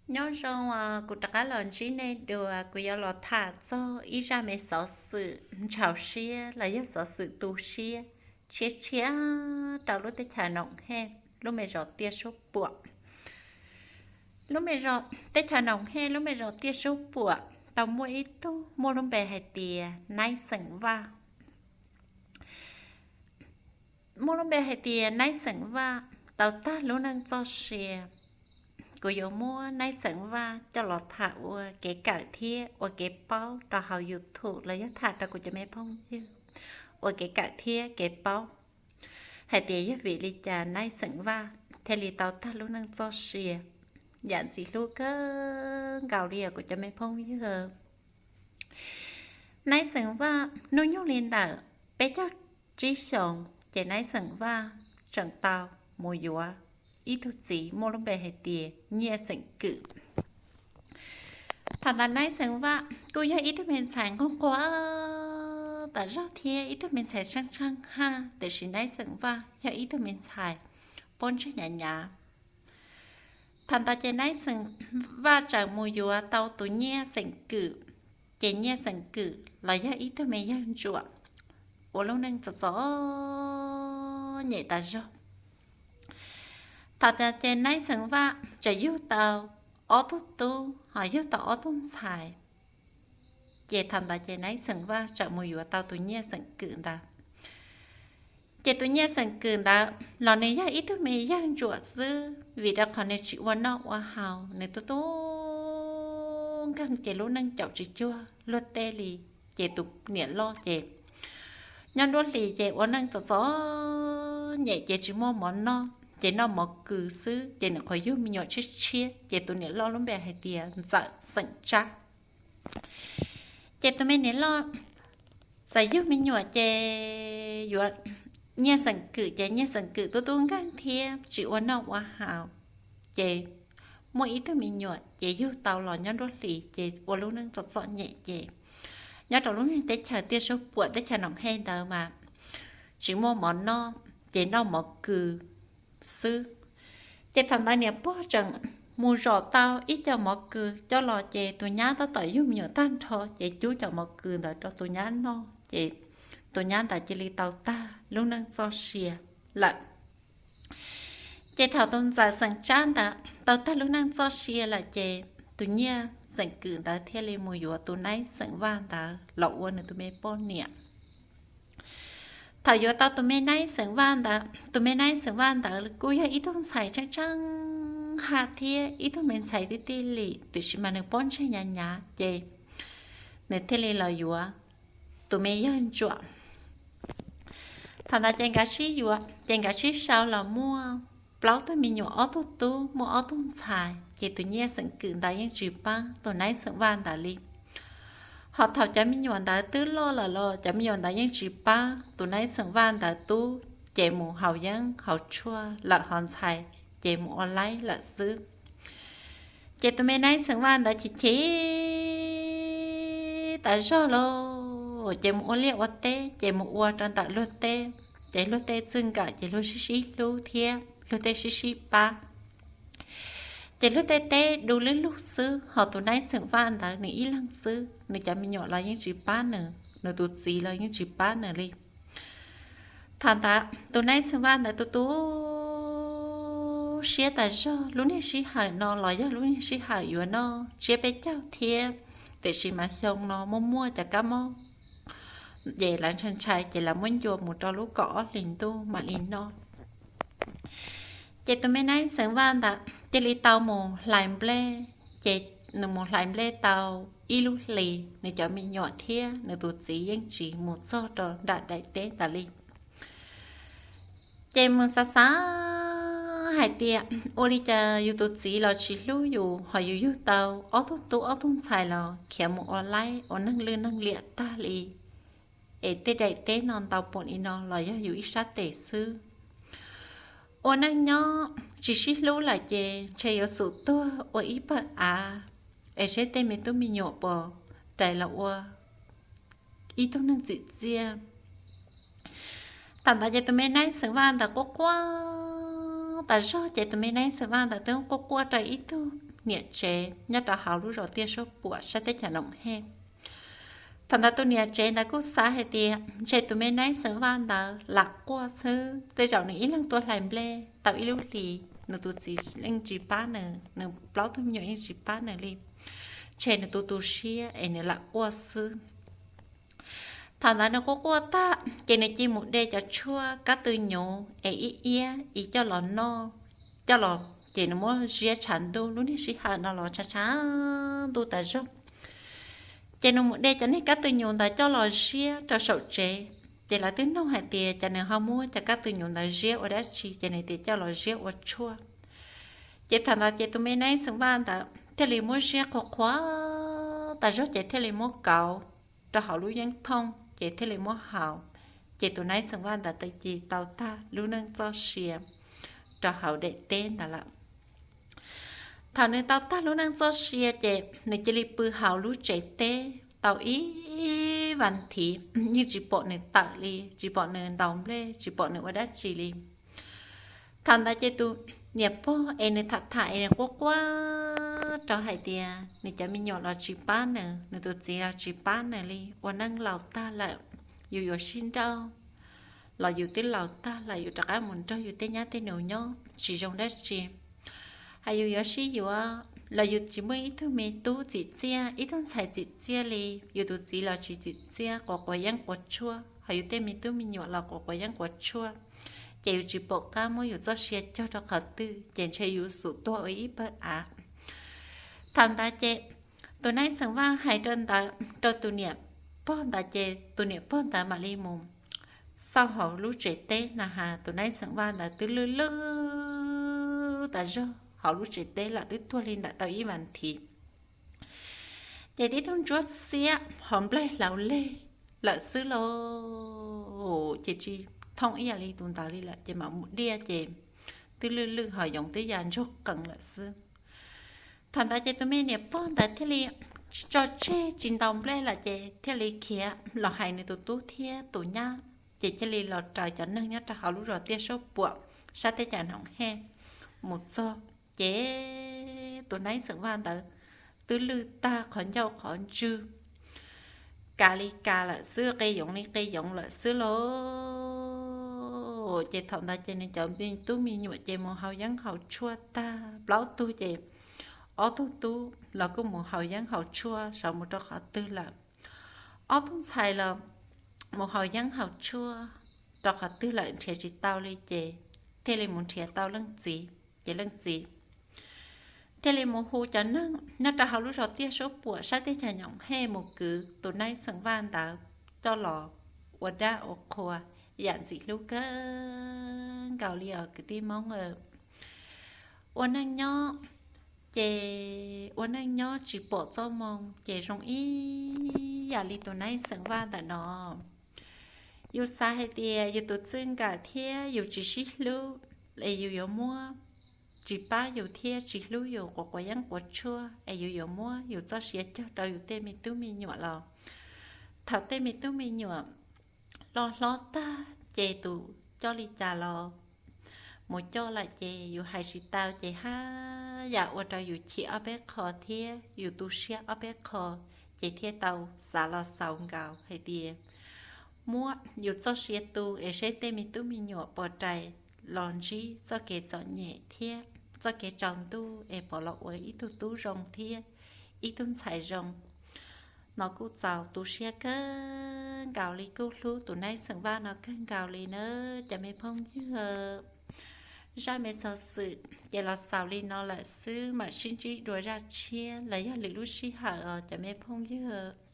Nyob zoo, kuv rov qab los ntsib nej dua, kuv yuav los tham txog ib zaj me xov xwm ntshaus siab los yog xov xwm tu siab tshiab tshiab rau lub teb chaws Noom Hej, lub me zos Tiaj Suab Puam. Lub me zos, teb chaws Noom Hej lub me zos Tiaj Suab Puam tau muaj ib tug muaj lub npe hais tias Naib xeem Vaj. Muaj lub npe hais tias Naib xeem Vaj tau tag lub neej txoj sia. Kuv yuav muab Naib xeem Vaj coj los tham ua kev kawm thiab ua kev paub rau hauv YouTube los yog tham rau kuv cov me phooj ywg ua kev kawm thiab kev paub hais tias yog vim li cas Naib xeem Vaj thiaj li tau tag lub neej txoj sia yam ntxim hlub kawg nkaus li os kuv cov me phooj ywg. Naib xeem Vaj hnub nyoog li ntawm peb caug tsib xyoos ces Naib xeem Vaj tseem tau mus yuav ib tug txiv muaj lub npe hais tias Nyiaj xeem Kwm. Thaum ntawd Naib xeem Vaj kuj yog ib tug me ntxhais nquag nquag tas zog thiab ib tug me ntxhais tsheej tsheej haj, tiam sis Naib xeem Vaj yog ib tug me ntxhais pob ntseg hnyav hnyav. Thaum ntawd ces Naib xeem Vaj tseem mus yuav tau tus Nyiaj xeem Kwm, ces Nyiaj xeem Kwm los yog ib tug me yawg ntsuam ua lub neej txom txom nyem tas zog. Thaum ntawd ces Naib xeem Vaj tseem yug tau ob tug tub ho yug tau ob tug ntxhais. Ces thaum ntawd ces Naib xeem Vaj tseem mus yuav tau tus Nyiaj xeem Kwm ntawd. Ces tus Nyiaj xeem Kwm ntawd los nws yog ib tug me yawg ntsuam xwb, vim rau qhov nws tsis ua noj ua haus, nws tu tu nkeeg ces lub neej caum tsis cuag luag tej li. Ces tus niam loj ces nyob nruab hlis ces ua neej txom txom nyem ces tsis muaj mov noj ces noj mov kws xwb, ces nws qhuav yug me nyuam tshiab tshiab ces tus niam loj lub npe hais tias Ntxawm xeem Tsab. Ces tus me niam loj txawm yug me nyuam ces yuav Nyiaj xeem Kwm, ces Nyiaj xeem Kwm tu tu nkeeg thiab tsis ua noj ua haus, ces muaj ib tug me nyuam ces yug tau los nyob nruab hlis ces ua lub neej txom txom nyem ces nyob rau lub teb chaws Tiaj Suab Puam teb chaws Noom Hej ntawd mas tsis muaj mov noj ces noj mov kws xwb. Ces thaum ntawd niam pog tseem mus zom tau ib co mov kws coj los ces tus nyab tab tom yug me nyuam tag nrho ces cub cov mov kws ntawd rau tus nyab noj ces tus nyab ntawd cia li tau tag lub neej txoj sia lawm. Ces thaum tus Ntxawm xeem Tsab ntawd tau tag lub neej txoj sia lawm ces tus Nyiaj xeem Kwm ntawd thiaj li mus yuav tus Naib xeem Vaj ntawd los ua nws tus me poj niam. Thaum yuav tau tus me Naib xeem Vaj ntawd, tus me Naib xeem Vaj ntawd kuj yog ib tug ntxhais tsheej tsheej haj thiab ib tug me ntxhais tib tij li, tiam sis mas nws pob ntseg hnyav hnyav ces nws thiaj li los yuav tus me yawg ntsuam. Thaum ntawd ces nkawd sib yuav ces nkawd sib sau los muaj plaub tug me nyuam, ob tug tub muaj ob tug ntxhais, ces tus Nyiaj xeem Kwm ntawd yeej tsis pab tus Naib xeem Vaj ntawd li. Ho thaum cov me nyuam ntawd twb loj lawm los cov me nyuam ntawd yeej tsis pab tus Naib xeem Vaj ntawd tub, ces mus haus yeeb haus tshuaj lawm ho ntxhais ces mus ua laib lawm xwb. Ces tus me Naib xeem Vaj ntawd chim chim tas zog lauj, ces mus ua liaj ua teb ces mus ua rau ntawm luag teb, ces luag teb txij nkawm ces luag sib sib hlub thiab luag tej sib sib pab. Ces luag tej teb du lug lug xwb, ho tus Naib xeem Vaj ntawd nws ib leeg xwb, nws cov me nyuam los yeej tsis pab nws, nws tus txiv los yeej tsis pab nws li. Thaum ntawd tus Naib xeem Vaj ntawd tu tu siab tas zog, lub niag sij hawm no los yog lub niag sij hawm yuav noj tsiab peb caug thiab, tiam sis mas xyoo no muaj muaj cov kab mob, ces lawv ntshai ntshai ces lawv muab ncua mus rau lub kaum ob hlis ntuj mam li noj. Ces tus me Naib xeem Vaj ntawd cia li tau mus hlais nplej, ces nws mus hlais nplej tau ib lub hlis, nws cov me nyuam thiab nws tus txiv yeej tsis mus txog rau nram daim teb ntawd li. Ces mus xav xav hais tias ua li cas yus tus txiv los tsis hlub yus, ho yus yug tau ob tug tub ob tug ntxhais los khiav mus ua laib ua neeg lwj neeg liam tag li, es tej daim teb no ntau pom li no los yog yus ib sab tes xwb. Ua neej nyob tsis sib hlub lawm ces ntshe yuav xum tuag ua ib pawg av, es seb tej me tub me nyuam puas rais los ua ib tug neeg txim txiaj. Thaum ntawd ces tus me Naib xeem Vaj ntawd quaj quaj tas zog, ces tus me Naib xeem Vaj ntawd twb quaj quaj rau ib tug niam tsev nyob rau hauv lub zos Tiaj Suab Puam sab teb chaws Noom Hej. Thaum ntawd tus niam tsev ntawd kuj xav hais tias ntshe tus me Naib Xeem Vaj ntawd lam quaj xwb, tej zaum nws ib leeg tuaj hlais nplej tau ib lub hlis, nws tus txiv yeej tsis pab nws, nws plaub tug me nyuam yeej tsis pab nws li, ntshe nws tu tu siab es nws lam quaj xwb. Thaum ntawd nws quaj quaj tag ces nws cia mus de cov tshuaj kab tw nyuv es ib iab ib coj los noj, coj los ces nws muab ziab tshav ntuj, lub niag sij hawm no los tshav tshav ntuj tas zog. Ces nws mus de cov niag kab tw nyuv ntawd coj los ziab rau saum tsev, ces lawv twb nug hais tias cas nws ho muab cov kab tw nyuv ntawd ziab ua dab tsi, ces nws tias coj los ziab ua tshuaj. Ces thaum ntawd ces tus me Naib Xeem Vaj ntawd thiaj li muab ziab qhuav qhuav tas zog ces thiaj li muab kauv rau hauv lub yeeb thooj ces thiaj li muab haus. Ces tus Naib Xeem Vaj ntawd tau cia tau tag lub neej txoj sia rau hauv daim teb ntawd lawm. Thaum nws tau tag lub neej txoj sia ces nws cia li pw hauv lub tsev teb tau ib vas thiv, yeej tsis pom nws tawm li, tsis pom nws ntaus nplej, tsis pom nws ua dab tsi li. Thaum ntawd ces tus niam pog es nws tham tham es nws quaj quaj rau hais tias nws cov me nyuam los tsis pab nws, nws tus txiv los tsis pab nws li, ua neej laus tag lawm, yus yuav sib nrauj los yus twb laus tag lawm, yus rov qab mus nrog yus tej nyab tej nus nyob tsis zoo dab tsi. Hais yus yuav sib yuav los yus tsis muaj ib tug me tub txim txiaj, ib tug ntxhais txim txiaj li, yus tus txiv los tsis txim txiaj, quav quav yeeb quav tshuaj, hos yus tej me tub me nyuam los quav quav yeeb quav tshuaj, ces yus tsis pom qab muab yus txoj sia cog rau qhov twg, ces ntshe yus xum tuag ua ib pawg av. Thaum ntawd ces tus Naib Xeem Vaj hais rau ntawd rau tus niam pog ntawd ces tus niam pog ntawd mam li mus xauj hauv lub tsev teb na has, tus Naib Xeem Vaj ntawd twb lwj lwj tas zog hauv lub tsev teb lawm, twb tuag li ntawm tau ib vas thiv. Ces tib tug ntsuab xiab hauv nplaig hlaus leg lawm xwb lauj, ces tsis thooj ib yam li tus ntawd li lawm, ces mam mus diaj ces twb lwj lwj ho yoov twb ya ntsuag qees lawm xwb. Thaum ntawd ces tus me niam pog ntawd thiaj li tso tseg tsis ntaus nplej lawm ces thiaj li khiav los hais nws tus tub thiab tus nyab, ces thiaj li los raws cov neeg nyob rau hauv lub zos Tiaj Suab Puam sab teb chaws Noom Hej mus txog, ces tus Naib Xeem Vaj ntawd twb lwj tag qhov ncauj qhov ntswg, kav li kav lawm xwb, qe yoov li qe yoov lawm xwb lauj. Ces thaum ntawd ces nws cov me tub me nyuam ces mus haus yeeb haus tshuaj tag plaub tug ces ob tug tub los kuj mus haus yeeb haus tshuaj sawv mus rau qhov twg lawm. Ob tug ntxhais los mus haus yeeb haus tshuaj rau qhov twg lawm nrhiav tsis tau li ces thiaj li mus nrhiav tau leej txiv, ces leej txiv thiaj li mus hu cov neeg nyob rau hauv lub zos Tiaj Suab Puam sab teb chaws Noom Hej mus kwv tus Naib Xeem Vaj ntawd coj los ua dab ua qhua yam ntxim hlub kawg nkaus li os kwv tij Hmoob. Ua neej nyob ces ua neej nyob tsis pom txoj moo ces zoo ib yam li tus Naib Xeem Vaj ntawm no. Yus xav hais tias yus tus txij nkawm thiab yus tsis sib hlub es yus yuav muab tsis pab yus thiab tsis hlub yus, quav quav yeeb quav tshuaj es yus yuav muab yus txoj sia cog rau yus tej me tub me nyuam los thaum tej me tub me nyuam loj hlob tag ces tus coj li cas los mus coj lawm ces yus hais tsis tau ces haj yam ua rau yus chim ob peb qho thiab yus tu siab ob peb qho ces thiaj tau xav los xaus nkaus hais tias muab yus txoj sia tu es seb tej me tub me nyuam puas rais los ntsib txoj kev txom nyem thiab txoj kev tsaus ntuj es pom los ua ib tug tub zoo thiab ib tug ntxhais zoo. No kuj txaus tu siab kawg nkaus li, kuj hlub tus Naib Xeem Vaj no kawg nkaus li na cov me phooj ywg. Zaj me xov xwm ces los xaus li no lawm xwb, mam sib ntsib dua zaj tshiab los yog lwm lub sij hawm os cov me phooj ywg.